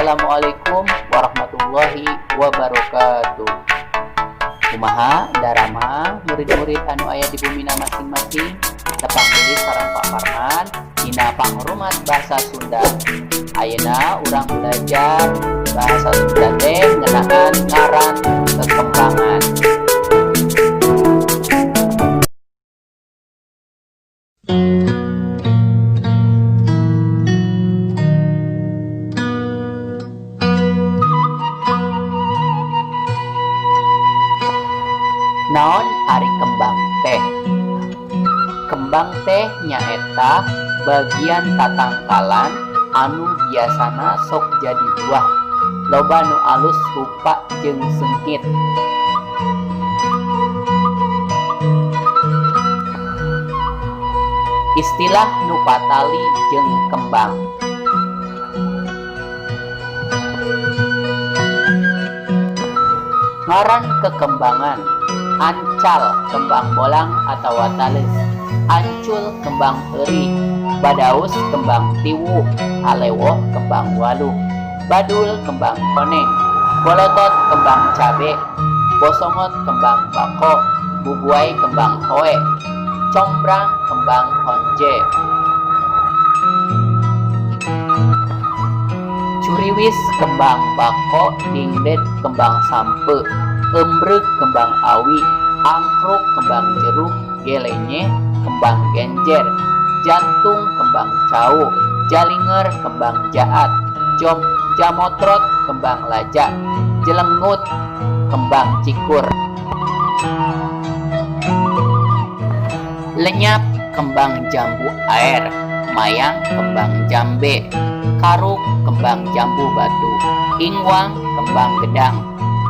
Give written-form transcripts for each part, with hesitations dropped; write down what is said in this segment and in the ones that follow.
Wassalamualaikum warahmatullahi wabarakatuh. Kumaha daramang murid-murid anu aya di bumina masing-masing? Tepang deui sareng Pak Parman dina pangrumat bahasa Sunda. Ayeuna urang belajar bahasa Sunda teh ngeunaan ngaran kekembangan. Naon ari kembang teh? Kembang teh nyaeta bagian tatangkalan anu biasana sok jadi buah. Loba nu alus rupa jeung seungit. Istilah nu patali jeung kembang. Ngaran kekembangan: ancal kembang bolang atawa taleus, ancul kembang peurih, badaus kembang tiwu, alewoh kembang waluh, badul kembang koneng, bolotot kembang cabe, bosongot kembang bako, bubuay kembang hoe, combrang kembang honje. Curiwis kembang bako, dingdet kembang sampeu, eumreuk kembang awi, angkruk kembang jeruk, gelenyeh kembang genjer, jantung kembang cau, jalinger kembang jaat, jom jamotrot kembang laja, jelengut kembang cikur. Lenyap kembang jambu air, mayang kembang jambe, karuk kembang jambu batu, ingwang kembang gedang,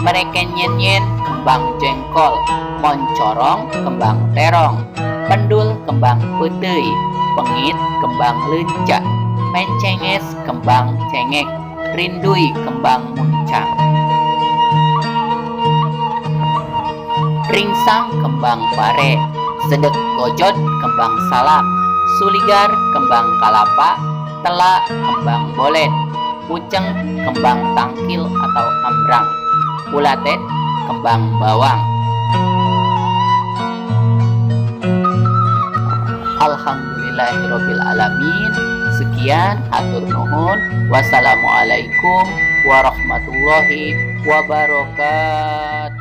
mereken nyen-nyen kembang jengkol, moncorong kembang terong, pendul kembang peuteuy, pengit kembang leunca, mencenges kembang cengek, rinduy kembang muncang. Ringsang kembang pare, sedek gojot kembang salak, suligar kembang kalapa, tela kembang bolet, puceng kembang tangkil atau ambrang, ulatet kembang bawang. Alhamdulillahirabbil alamin. Sekian, hatur nuhun. Wassalamualaikum warahmatullahi wabarakatuh.